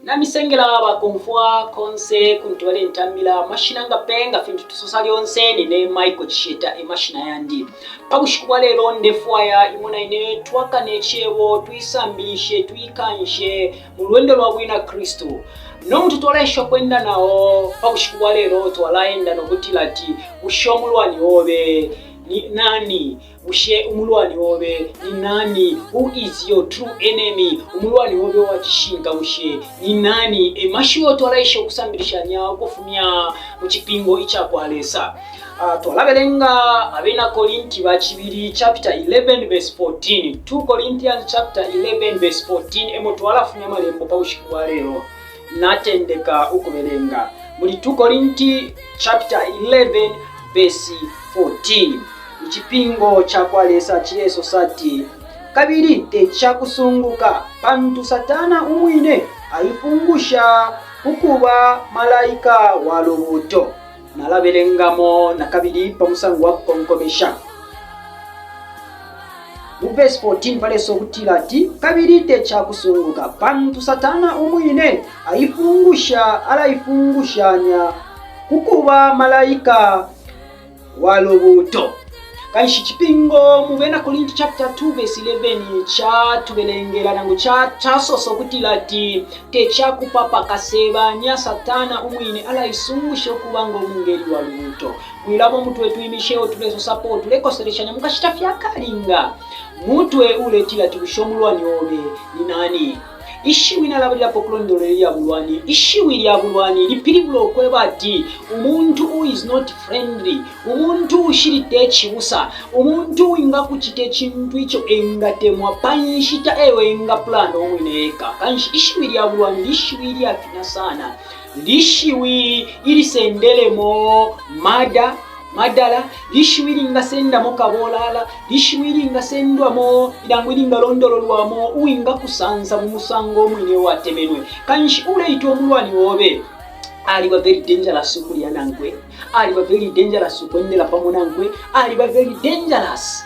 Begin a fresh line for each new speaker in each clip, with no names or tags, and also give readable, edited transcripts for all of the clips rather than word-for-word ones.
Namisengela bakomfwa konse kuntu balentambila amashina nga pe nga fintu tusosa lyonse nine Michael Chisheta emashina yandi. Pa bushiku bwa lelo ndefwaya imwe na ine twakane icebo tuisambilishe tuikanshe mu lwendo lwa bwina Kristu. No muntu twalaesha kwenda nao pa bushiku bwa lelo twalaenda no kutila ati bushe umulwani obe ni nani? Bushe umulwani obe ni nani? Who is your true enemy? Umulwani obe wa cishinka bushe ni nani? E mashiwi twalaisha ukusambilishanya ukufumya mu cipingo ica kwa Lesa. Uh, twalabelenga Abena Korinti ba cibili chapter 11 verse 14. 2 Corinthians chapter 11 verse 14 emo twalafumya amalembo pa bushiku bwa lelo. Natendeka ukubelenga muli 2 Korinti chapter 11 verse 14. Icipingo ca kwa Lesa cilesosa ati, Kabili te ca kusunguka, pantu Satana umwine aifungusha ukuba malaika wa lubuuto. Nalabelengamo na kabili pa musango wa kukonkomesha. Mu verse 14 palesosa ukutila ati, Kabili te ca kusunguka, pantu Satana umwine aifungusha alaifungushanya ku kuba malaika wa lubuuto. Kanshi icipingo mu Bena Korinti chapter 2 verse 11 catubelengela nangu casosa ukutila ati te cakupapa kasebanya Satana umwine alaisungusha ukuba ngo mungeli wa lubuuto. Mwilaba umutwe twimishe tulesosapo tulekoseleshanya mu kashita fye akalinga. Mutwe uletila ati bushe umulwani obe ni nani? Ishiwi nalabalilapo ukulondolola ilya bulwani. Ishiwi lya bulwani lipilibula ukweba ati umuntu who is not friendly, umuntu uushili te cibusa, umuntu uwingakucita icintu ico engatemwa pa nshita eyo engaplana umwine eka. Kanshi ishiwi lya bulwani lishiwi ilyafina sana. Lishiwi ilisendelemo mada, madala, lishiwi ilingasendamo kabolala, lishiwi ilingasendwamo nangu ilingalondololwamo uwingakusansa mu musango umwine watemenwe. Kanshi uleitwa umulwani obe aliba very dangerous ukulya nankwe, aliba very dangerous ukwendela pamo nankwe, aliba very dangerous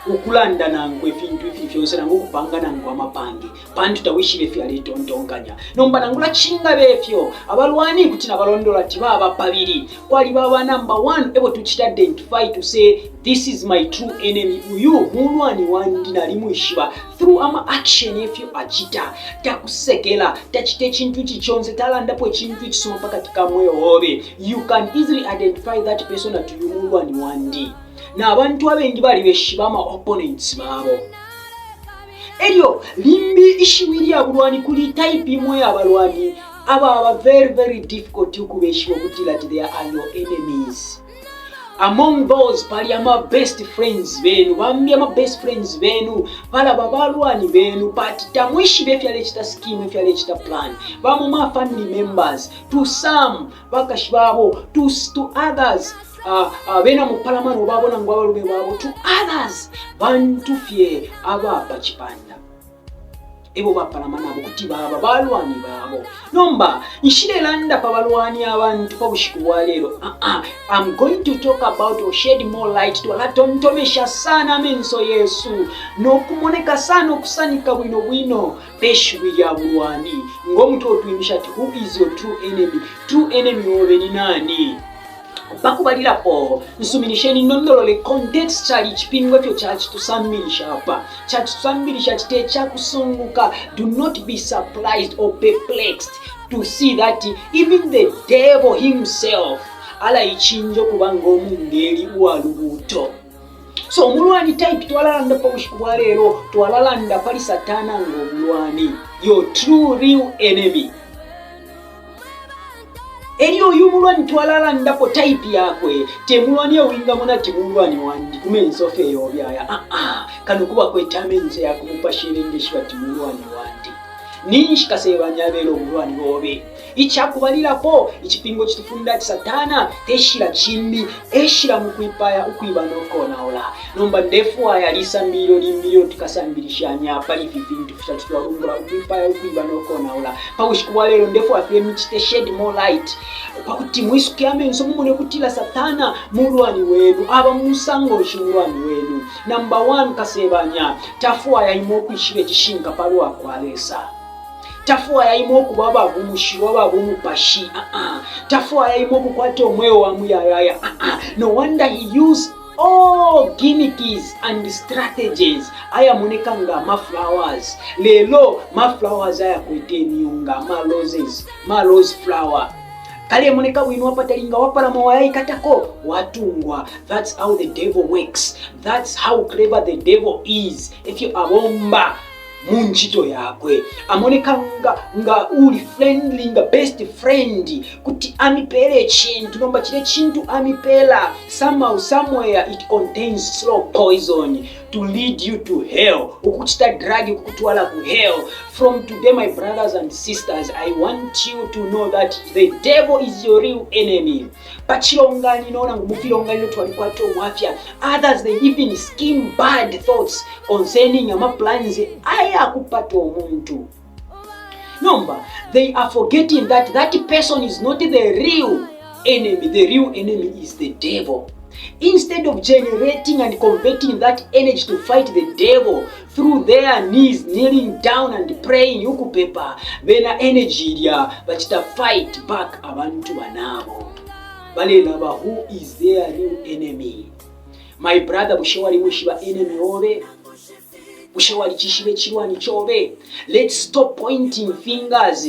ukulanda nankwe ifintu ifili fyonse nangu ukupanga nankwe amapange. pantu tawishibe ifyo aletontonkanya. Nomba nangula cingabe fyo, abalwani kuti nabalondola ati baba pabili. Kwaliba aba number 1 ebo tucita identify to say this is my true enemy, uyu mulwani wandi nalimwishiba through ama action efyo acita. Takusekela, tacita icintu ici conse, talandapo icintu icisuma pakati ka mweo obe. You can easily identify that person ati uyu mulwani wandi. Na bantu abengi balibeshiba ama opponents babo. Elyo limbi ishiwi lya bulwani kuli type imo iya balwani ababa very very difficult ukubeshiba ukutila ati they are your enemies. Among those pali ama best friends benu, bambi ama best friends benu balaba balwani benu, but tamwishibe ifyo alecita scheme, ifyo alecita plan. Bamo ma family members, to some bakashi babo, to, to others uh, uh, bena mupalamano babo nangu abalume babo, to others bantu fye aba pa cipanda ebo bapalama nabo kuti baba balwani babo. Nomba nshilelanda pa balwani abantu pa bushiku bwa lelo. Uh -uh. I'm going to talk about or shed more light. Twalatontomesha sana amenso yesu no kumoneka sana ukusanika bwino bwino pe shiwi lya bulwani ngo mutwe utwimisha ati who is your true enemy? True enemy obe ni nani? Pa kubalilapo, nsuminisheni nondolole contextually icipingo ifyo cacitusambilisha apa. Cacitusambilisha ati te cakusunguka, do not be surprised or perplexed to see that even the devil himself alaicinja ukuba ngo mungeli uwa lubuuto. So umulwani type twalalanda pa bushiku bwa lelo, twalalanda pali Satana ngo mulwani, your true real enemy. Elyo uyu mulwani twalalandapo type yakwe te mulwani eo wingamona ati mulwani wandi ku menso fye yobe aya aa ah, ah. kano kuba kwete amenso ya ku mupashi elengeshiba ati mulwani wandi ninshi kasebanya abela umulwani obe Icakubalilapo, icipingo citufunda ati Satana teshila cimbi, eshila mu kwipaya, ukwiba no konaula. Nomba ndefwaya lisambililo limbi ilyo tukasambilishanya pali ifi fintu fitatu twalumbula, ukwipaya, ukwiba no konaula. Pa bushiku bwa lelo ndefwaya fye micite shed more light pakuti mwisuke amenso mumone ukutila Satana mulwani wenu. Aba mu musango nshi umulwani wenu? Number 1, Kasebanya tafwaya imwe ukwishiba icishinka palwa kwa Lesa. Tafwaya imwe ukuba aba bumushilo, aba bumupashi. Uh -uh. Tafwaya imwe ukukwata umweo wa muyayaya. Uh -uh. No wonder he use all gimmicks and strategies ayamoneka nga ma flowers lelo ma flowers ayakwete imyunga ma roses ma rose flower kalemoneka bwino apatali nga wapalama wayaikatako watungwa. That's how the devil works. That's how clever the devil is. Efyo abomba mu ncito yakwe. Amoneka nga, nga uli friendly, nga best friend, kuti amipeela icintu. Nomba cilya cintu amipeela, somehow, somewhere, it contains slow poison to lead you to hell, ukucita drug ukukutwala ku hell. From today, my brothers and sisters, I want you to know that the devil is your real enemy. Pa cilonganino nangu mu filonganino twalikwata ubwafya. Others, they even scheme bad thoughts concerning ama plans ayakupata umuntu. Nomba they are forgetting that that person is not the real enemy. The real enemy is the devil. Instead of generating and converting that energy to fight the devil through their knees, kneeling down and praying, ukupepa, bena energy ilya bacita fight back abantu banabo. Balelaba who is their real enemy. My brother, bushe walimwishiba enemy obe? Bushe walicishiba icilwani cobe? Let's stop pointing fingers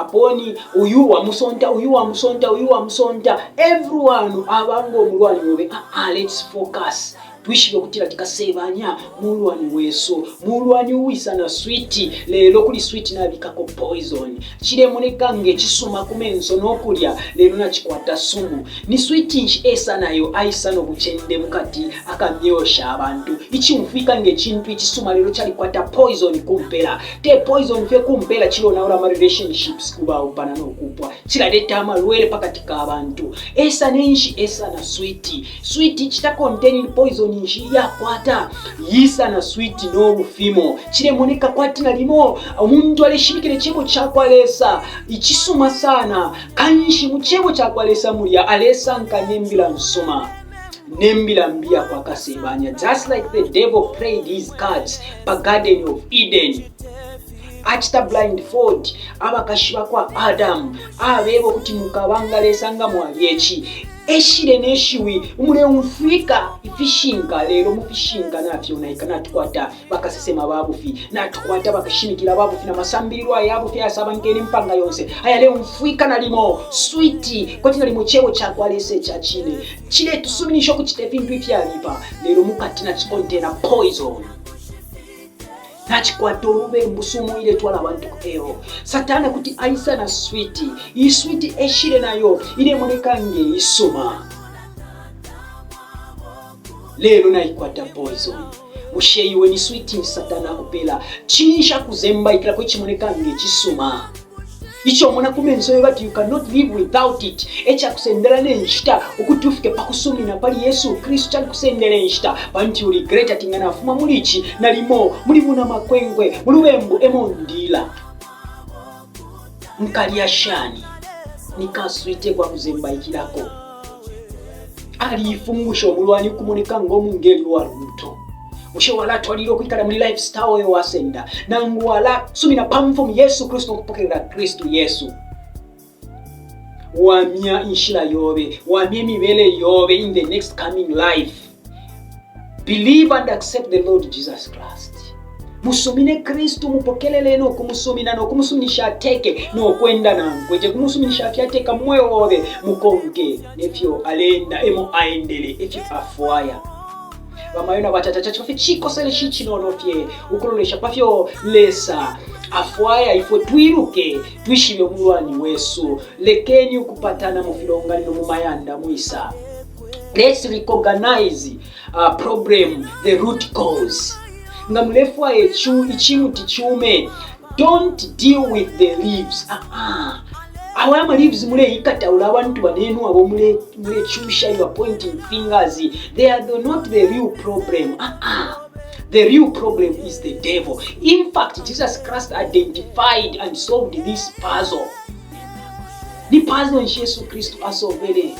upon uyu wamusonta, uyu wamusonta, uyu wamusonta. Everyone abanga omulwani obe. Ah, ah, let's focus. Twishibe ukutila tikasebanya mulwani wesu, mulwani uwisa na switi, lelo kuli switi nabikako poison. Cilemoneka nge cisuma ku menso no kulya, lelo nacikwata sumu. Ni switi nshi esa nayo? Aisa no bucende mukati aka myeo sha bantu. Icumfwika nge cintu icisuma, lelo calikwata poison kumpela. Te poison fye kumpela, cilonaula ama relationships ku baupana no kupwa. Cilaleta amalwele pakati ka bantu. Esa nenshi? Esa na switi. Switi cita containing poison nshi yakwata? Yisa na switi no bufimo. Cilemoneka kwati nalimo umuntu aleshimikila icebo ca kwa Lesa icisuma sana. Kanshi mu cebo ca kwa Lesa mulya alesankanya imbila nsuma ne mbila mbi ya kwa Kasebanya. Just like the devil played his cards pa Garden of Eden. Acita blindfold abakashi ba kwa Adamu, abeba ukuti mukaba nga Lesa nga mwalya ici. Eshile ne shiwi umuleumfwika ifishinka, lelo mu fishinka nafyonaika. Natukwata bakasesema ba bufi, natukwata bakashimikila ba bufi, na masambililo aya bufi ayasabankene impanga yonse, ayaleumfwika nalimo switi kwati nalimo cebo ca kwa Lesa ica cine, ciletusuminisha ukucita ifintu ifyabipa, lelo mukati nacikontena poison, nacikwata ulubembu, sumu iletwala abantu ku hell. Satana kuti aisa na switi. Iyi switi eshile nayo ilemoneka nge isuma, lelo naikwata poison. Bushe iwe ni switi Satana akupela? Cinshi akuzembaikilako icimoneka nge cisuma, ico umona ku menso yobe ati you cannot live without it? Ecakusendela ne nshita ukuti ufike pa kusumina pali Yesu Kristu. Calikusendela inshita, pantu you regret ati nga nafuma muli ici, nalimo muli buna makwenkwe mu lubembu emo ndila, nkalya shani? Nikaswite kwa kuzembaikilako. Aliifungusha umulwani ukumoneka ngo mungeli wa lubuto. Bushe walatwalilila ukwikala muli lifestyle oyo wasenda, nangu walasumina pa Mfumu Yesu Kristu nokupokelela Kristu Yesu? Wamya inshila yobe, wamya imibele yobe in the next coming life. Believe and accept the Lord Jesus Christ. Musumine Kristu, mupokelele no kumusumina no kumusuminisha ateke no kwenda nankwe. Te kumusuminisha fye ateka mu mweo obe, mukonke nefyo alenda, emo aendele, efyo afwaya. Bamayo na batata, caciba fye cikoseleshi icinono fye ukulolesha pa fyo Lesa afwaya ifwe twiluke, twishibe umulwani wesu. Lekeni ukupatana mu filonganino, mu mayanda mwisa. Let's recognize problem, the root cause. Nga mulefwaya icimuti cume, don't deal with the leaves. Ah, ah. Awe ama leaves muleikataula, abantu banenu abo mulecusha, you are pointing fingers, they are not the real problem. Ah, ah. The real problem is the devil. In fact, Jesus Christ identified and solved this puzzle. Ni puzzle nshi Yesu Kristu asolvele?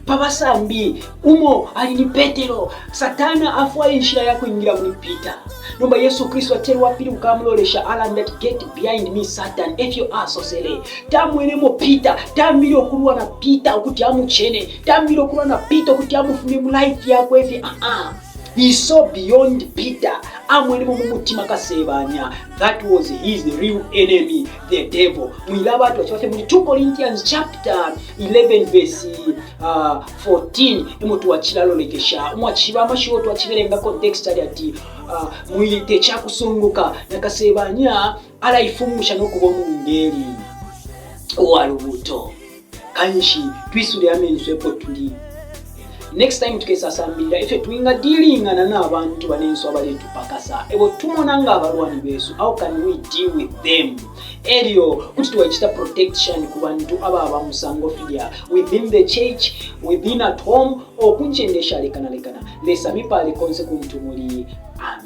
Pa basambi umo ali ni Petero. Satana afwaya inshila ya kwingila muli Peter. Nomba Yesu Kristu atele wapilibuka amulolesha alanda ati get behind me Satan, efyo asosele. Tamwenemo Peter, tambile ukulwa na Peter ukuti amucene, tambile ukulwa na Peter ukuti amufumye mu life yakwe fye. Ah ah. He saw beyond Peter. Amwenemo mu mutima kasebanya. That was his real enemy, the devil. Mwilaba twachibafye muli 2 Corinthians chapter 11 verse 14 emo twachilalolekesha umwachiba amashiwi twachibelenga context ali ati mwite chakusunguka nakasebanya alaifungusha nokuba umungeli uwa lubuto. Kanshi twisule amenso epo tuli. Next time tukesasambilila ifyo twingadilingana n'abantu banenso abaletupakasa ebo tumona nga abalwani besu. How can we deal with them? Elyo kuti twachita protection ku bantu ababa musango filya within the church, within at home, or ku ncende ishalekanalekana. Lesa mipale konse kuntu muli. Amen.